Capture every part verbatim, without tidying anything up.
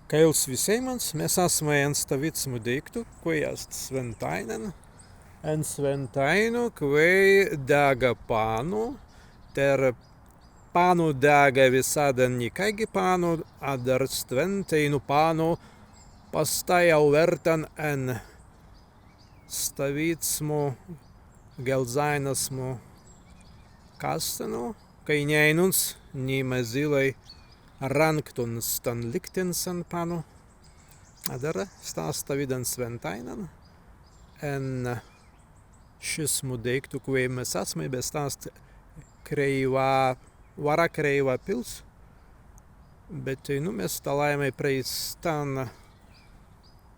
Kaīls wisēimans, mes asmai en stawīdsmu deīktu, kwēi ast swentāinan, en swentāinu, kwēi degga pannu, tēr pannu degga wisaddan ni kāigi pannu, adder stwen teinū pannu pastāi auwērtan en stawīdsmu gelzainasmu kastanu, kāi ni ainunts ni mazīlai rānktun stan liktin sen pannu. Adder sta ast stawīdan swentāinan en šismu deīktu, kwēi mes asmai, be sta ast Krēiwa, wāra Krēiwa pils. Be teinū mes talāimai prei stan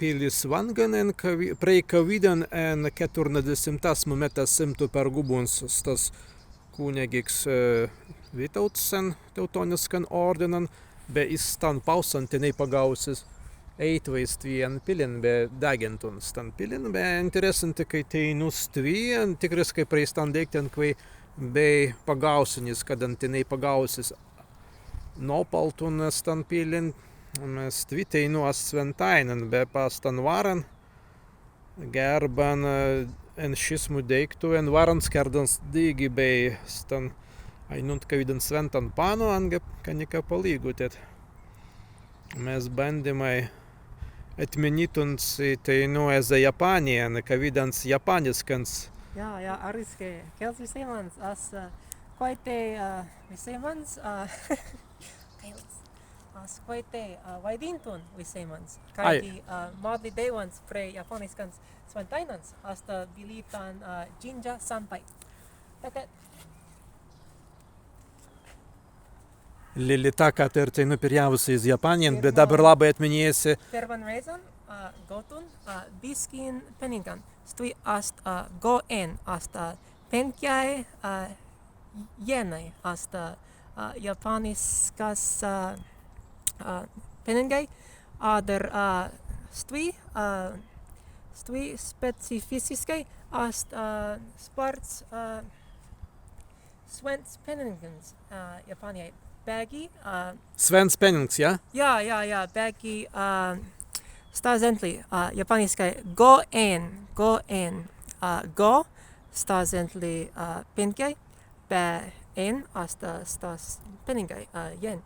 pillis wangan, en kawī-, prei kawīdan en ketturnadesimtasmu mettasimtu pergūbuns stas kunnegiks, e, Wītauts sen teutōniskan ōrdenan, be iz stan pāusan tenēi pagaūwusis ēitwei stwi en pillin be degintun stan pillin, be interessanti, kāi teinū stwi, en tikriskai prei stan deīktan, kwēi bēi pagaūsenis, kaddan tenēi pagaūwusis nōpaltun stan pillin, stwi teinū ast swentāinan, be pa stan wāran gērban, e, en šismu deīktu, en wārans kērdans dīgi bēi stan ainuntkawīdan swentan pannu, anga ka nika palīgu tēt. Mes bandimai etminītun si teinū ezze Japānijan, kawīdans japāniskans. Jā, jā, arwiskai. Kaīls wisēimans, as, e, kwaitēi, e, wisēimans, e, Kaīls. As kwaitēi, e, waidīntun wisēimans. Ai. Kāigi, e, madli deiwans prei japāniskans swentāinans, ast, e, bilītan, e, Jindža Sanpai. Tēt, tēt. Lilita, ka tēr teinū perjāwusi iz Japānijan, be dabber labbai etminēi si. Pirman rēizan, e, gōtun, e, biskin penningan. Stwi ast, e, go en, ast, e, pēnkjai, e, jenai ast, e, japāniskas, e, e, penningai, adder, e, stwi, e, stwi specifiskai ast, e, spārts, e, swents pennings, e, Japānijai. Beggi, e, swents pennings, jā? Jā, jā, jā, beggi, e, sta zentli, e, japāniskai go en, go en, e, go, sta zentli, e, pēnkjai, be en ast, e, stas penningai, e, jen.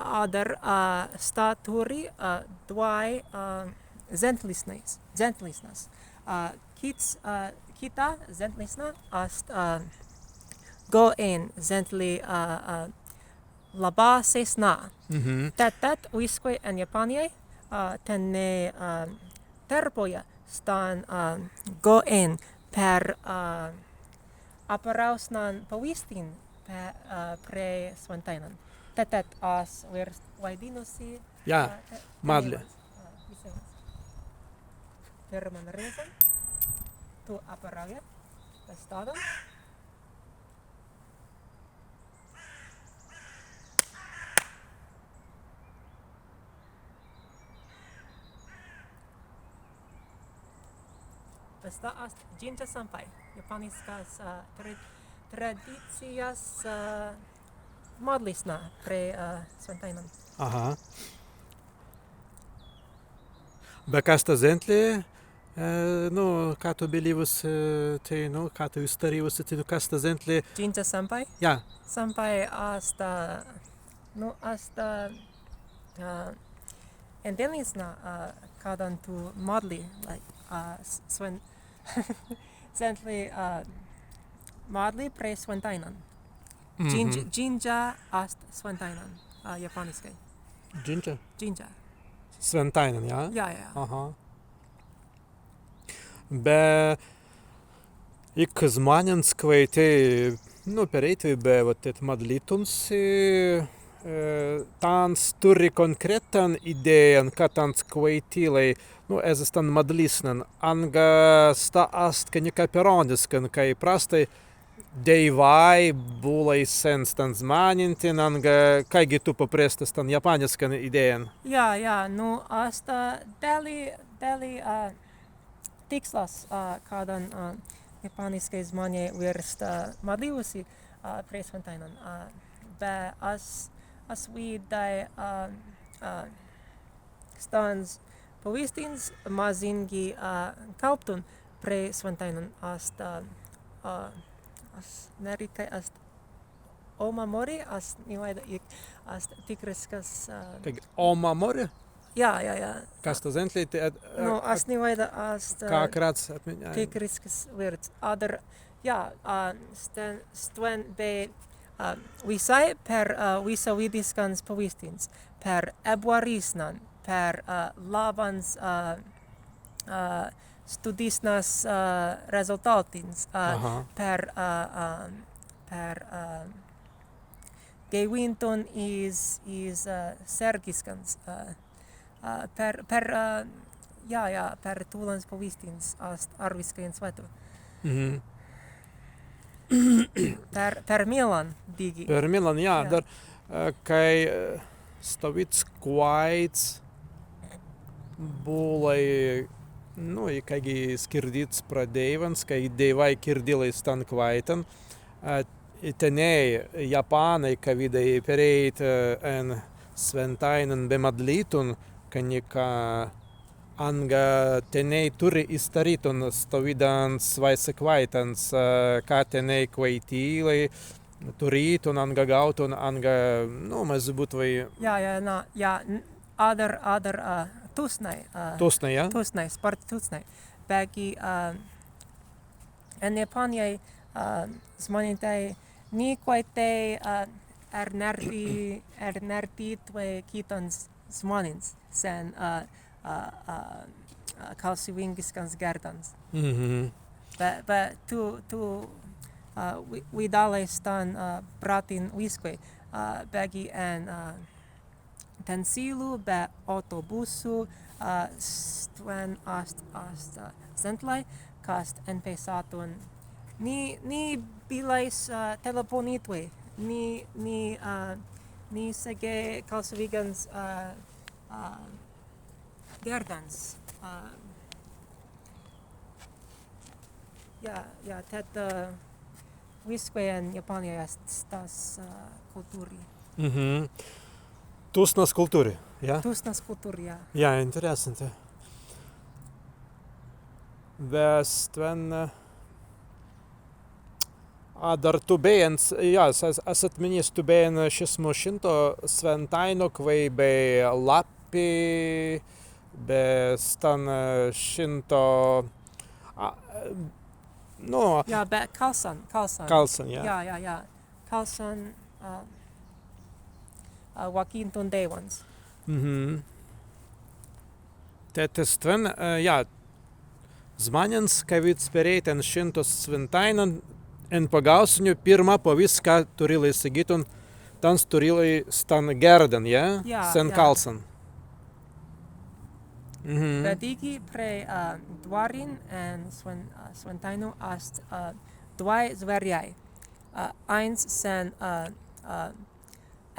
Adder, e, sta turri, e, dwāi, e, zentlisnas, zentlisnas. E, kits, e, kitā zentlisna ast, e, go en zentli, e, e, labā sēsna. Mhm. Tēt, tēt, wiskwēi en Japānijai, e, tenēi, e, tērpauja stan, e, go en per, e, aparausnan pawīstin pe-, e, prei swentāinan. Tēt, tēt, as wīrst waidinnusi. Jā, e, tēt, madli. Tēt, e, wisēimans. Pirman rēizan tū aparauja, be stawīdan. Be sta ast Jindža Sanpai, japāniskas, e, tra-, tradicijas, e, madlisna prei, e, swentāinan. Aha. Be kas sta zentli, e, nu, ka tū bilīwusi, e, teinū, ka tū iztarīwusi, teinū, kas sta zentli? Jindža Sanpai? Jā. Sanpai ast, e, nu, ast, e, endēnisna, e, kaddan tū madli, like, e, s-, swen-, zentli, e, madli prei swentāinan. Mhm. Jindž-, Jindža ast swentāinan, e, japāniskai. Jindža? Jindža. Swentāinan, jā? Jā, jā. Aha. Be ik zmānents kwaitēi, nu, pereītwei be, wot, tēt madlītun si, e, tāns turri konkrētan idējan, ka tāns kwaitīlai, nu, ezze stan madlisnan, anga sta ast ka nika perōniskan, kāi prastai deiwāi būlai sen stan zmānentin, anga kāigi tū paprestā stan japāniskan idējan? Jā, jā, nu, ast, e, delli, delli, e, tikslas, e, kaddan, e, japāniskai zmānei wīrst, e, madlīwusi, e, prei swentāinan, e, be as, as widāi, e, e, Stans pawīstins mazīngi, ā, kāuptun prei swentāinan ast, ā, ā, as mēri kāi ast Omamori, as ni waīda ik ast tikriskas, ā, Kāigi, Omamori? Jā, jā, jā. Kas tas zentli, te, ā, Nu, as ni waīda ast, ā, Kā krats atmiņai? Tikriskas wīrds. Adder, jā, ā, sten, stwen bēi, ā, wisāi per, ā, wisawīdiskans pawīstins, per ebwarisnan, per, ā, labbans, ā, ā, studisnas, ā, rezultātins, ā, Aha. per, ā, ā, per, ā, gēiwintun iz, iz, ā, sērgiskans, ā, ā, per, per, ā, jā, jā, per tūlans pawīstins ast arwiskai en swētu. Mhm. Per, per millan dīgi. Per millan, jā, Jā. Adder, ā, kāi, ā, stawīds kwaits būlai, nu, ikāigi kirdīts pra dēiwans, kāi dēiwai kirdīlai stan kwaitan, ā, tenēi Japānai, kawīdai pereit, ā, en swentāinan be madlītun, ka nika anga tenēi turri iztarītun stawīdans swāise kwaitans, ā, ka tenēi kwaitīlai turītun, anga gaūtun, anga, nu, mazzi būtwei. Jā, jā, na, jā, n-, adder, adder, ā, tusnai, ā, Tusnai, jā? Tusnai, spārts tusnai. Beggi, ā, en Japānijai, ā, zmānentei ni kwaitēi, ā, ernērti-, ernērtitwei kitans zmānins sen, ā, ā, ā, ā, kalsiwīngiskans gērdans. Mhm. Be, be tū, tū, ā, wi-, widālai stan, ā, prātin wiskwēi, ā, beggi en, ā, tensilu be autobusu, ā, stwen ast, ast, ā, zentlai, ka ast enpeisātun ni, ni bilāis, ā, teleponītwei, ni, ni, ā, ni segēi kalsiwīgans, ā, ā, gērdans, ā, jā, jā, tēt, ā, wiskwēi en Japānijai ast stas, ā, kultūri. Mhm. Tusnas kultūri, jā? Tusnas kultūri, jā. Jā, interesanti. Be stwen, ā, Adder tū bēi en s-, jā, as, as, as etminnis, tū bēi en šismu šinto swentāinu, kwēi bēi lappi, be stan, ā, šinto, ā, nu, Jā, be kalsan, kalsan. Kalsan, jā. Jā, jā, jā. Kalsan, ā, ā, wakīntun dēiwans. Mhm. Tēt stwen, ā, jā, zmānents, kawīds pereit en šinto swentāinan, en pagaūsenju pirma pawīsts, ka turīlai segītun, tāns turīlai stan gērdan, jā? Jā, Sen jā. Kalsan. Mhm. Be dīgi prei, ā, dwarin en swen-, ā, swentāinu ast, ā, dwāi zwērjai. Ā, aīns sen, ā, ā,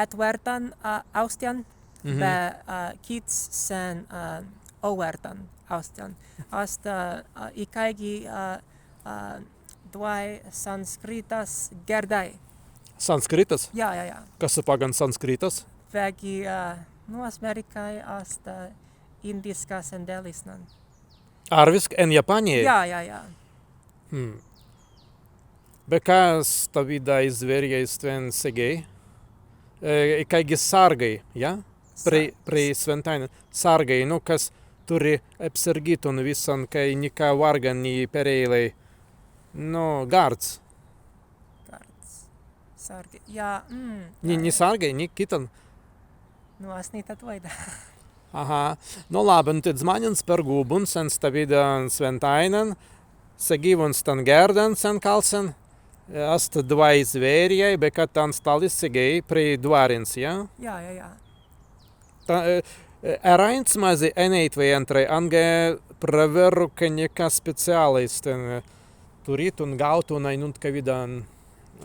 etwērtan, ā, austjan, Mhm. be, ā, kits sen, ā, auwērtan austjan. Ast, ā, ā, ikāigi, ā, ā, dwāi sanskritas gērdai. Sanskritas? Jā, jā, jā. Kas paggan sanskritas? Beggi, ā, nu, as mēri kāi ast, ā, indiskas endēlisnan. Arwiskai en Japānijai? Jā, jā, jā. Hmm. Be ka stawīdai zwērjai stwen segēi? Ē, ikāigi sārgai, jā? Prei, Sā-, prei swentāinan. Sārgai, nu, kas turri apsargītun wissan, kāi nika wārgan ni pereīlai. Nu, gārds. Gārds. Sārgai. Jā, mm, Ni, jā. Ni sārgai, ni kitan. Nu, as ni tēt waīda. Aha. Nu, labban, tēt zmānents pergūbuns en stawīdan swentāinan, segīwuns stan gērdan sen kalsan, ē, ast dwāi zwērjai, be ka tāns tālis segēi prei dwarins, jā? Jā, jā, jā. Tēt, ē, ē, eraīns mazzi eneītwei entrai, anga prawerru ka nika speciālai stwen, ē, turītun, gaūtun, ainuntkawīdan,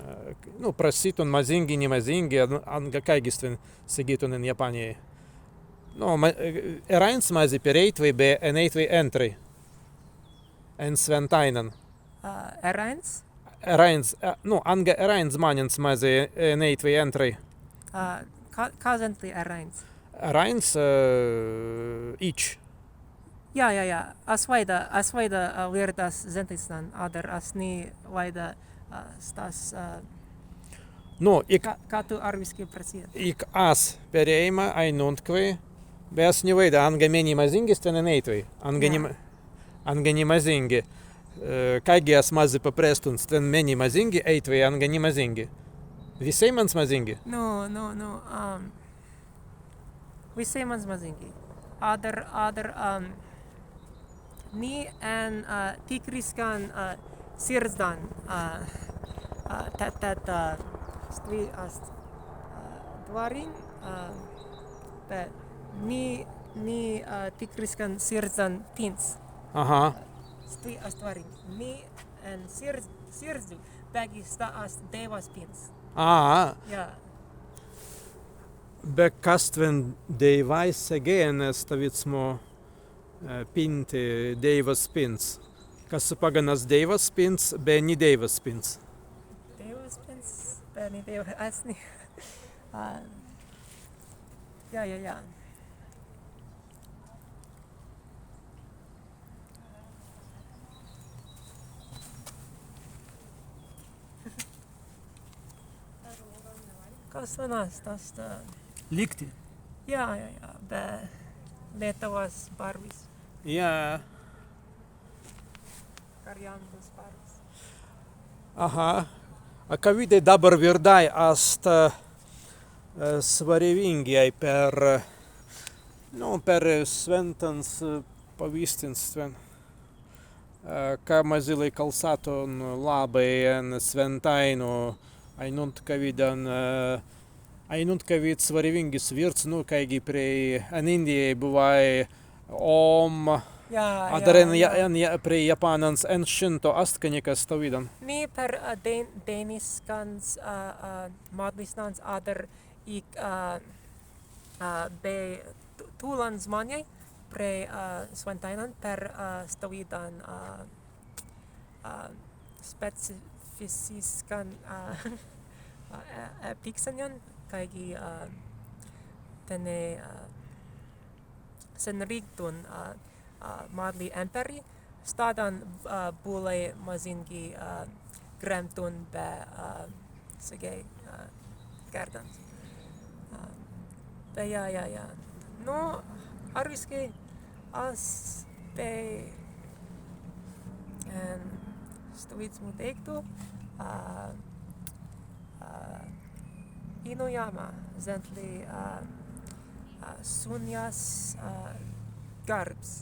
ē, nu, prasītun mazīngi, ni mazīngi, an-, anga kāigi stwen segītun en Japānijai. Nu, ma-, ē, eraīns mazzi pereītwei be eneītwei entrai. En swentāinan. Ā, eraīns? Eraīns, ā, nu, anga eraīns zmānents mazzi eneītwei entrai. Ā, ka-, ka zentli eraīns? Eraīns, ā, ič. Jā, jā, jā. As waīda, as waīda, ā, wīrdas zentlisnan, adder as ni waīda, ā, stas, ā, Nu, ik ka-, ka tū arwiskai prasīda. Ik as perēima ainuntkwēi, be as ni waīda, anga mennei mazīngi stwen eneītwei, anga Jā. ni ma-, anga ni mazīngi. Ā, kāigi as mazzi paprestun, stwen mennei mazīngi ēitwei anga ni mazīngi. Wisēimans mazīngi. Nu, nu, nu, ām, wisēimans mazīngi. Adder, adder, ām, ni en, ā, tikriskan, ā, sirzdan, ā, ā, tēt, tēt, ā, stwi ast, ā, dwārin, ā, be ni, ni, ā, tikriskan sirzdan pins. Aha. Stwi ast dwārin. Ni en sirz-, sirzdu, beggi sta ast Dēiwas pins. Aha. Jā. Be ka stwen dēiwai segēi en stawīdsmu, ā, pinti, Dēiwas pins? Kas paggan ast Dēiwas pins, be ni Dēiwas pins? Dēiwas pins, be ni Dēiwas, as ni. Ā, jā, jā, jā. Kas stwen ast, ast, ā, Likti. Jā, jā, jā, be Lietūwas barwis. Jā. Karjāndas barwis. Aha. A kawīdai dabber wirdai ast, ā, swarewīngi per, nu, per swēntans, ā, pawīstins stwen. Ā, ka mazīlai kalsātun labbai en swēntainu, ainuntkawīdan, ā, ainuntkawīds swarewīngis wīrds, nu, kāigi prei, en Indijai buwāi Om. Jā, adder jā, en ja-, jā. en ja-, prei Japānans en šinto ast ka nika stawīdan. Ni per, ā, dēin-, dēiniskans, ā, ā, madlisnans adder ik, ā, ā, bēi tū-, tūlan zmānei prei, ā, swēntainnan per, ā, stawīdan, ā, ā, specifiskan, ā, ā, e-, epiksenjan, kāigi, ā, tenēi, ā, senrīgtun, ā, ā, madli emperi, staddan, ā, būlai mazīngi, ā, gremtun be, ā, segēi, ā, kērdans. Ā, be jā, jā, jā. Nu, arwiskai as bēi en stawīdsmu deīktu, ā, ā, Inujama, zentli, ā, ā, sunjas, ā, garbs.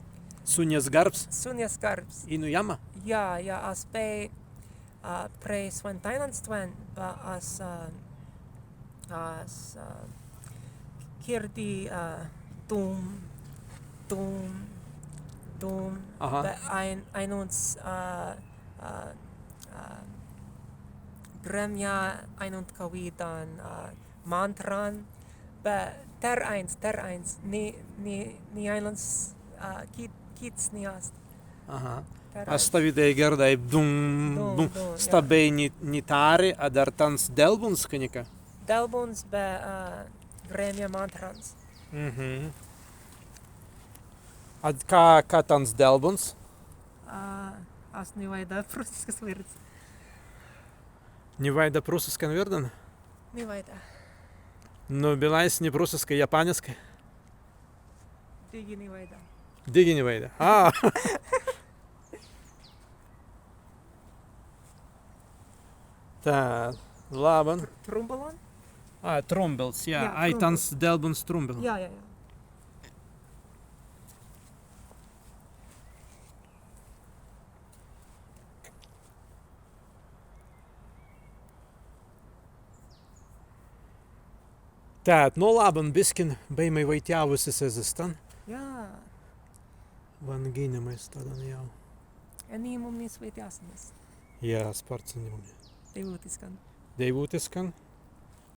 Sunjas garbs? Sunjas garbs. Inujama? Jā, jā, as bēi, ā, prei swēntainan stwen, be as, ā, as, ā, kīrdi, ā, dum, dum, dum, Aha. be ain-, ainunts, ā, ā, ā, gremja ainuntkawīdan, ā, mantran, be tēr aīns, tēr aīns, ni, ni, ni aīnans, ā, kit-, kits ni ast. Aha. Tēr aīns. As stawīdai gērdai dum, dum, dum, dum, jā. Sta bēi ni, ni tāri, adder tāns delbuns ka nika? Delbuns be, ā, gremja mantrans. Mhm. Ad ka, ka tāns delbuns? Ā, as ni waīda prūsisks wīrds. Ni waīda prūsiskan wīrdan? Ni waīda. Nu, bilāi si ni prūsiskai, japāniskai? Dīgi ni waīda. Dīgi ni waīda. Ā. Tā, labban. Tr-, trumbalan? Ā, trumbals, jā. Jā, Ai, trumbals. Tāns delbuns trumbalan. Jā, jā, jā. Tēt, nu labban, biskin bēimai waitjāwusis ezze stan. Jā. Wanginnimai staddan jāu. Enimumnis waitjāsenis. Jā, spārts enimumnis. Deiwūtiskan. Deiwūtiskan.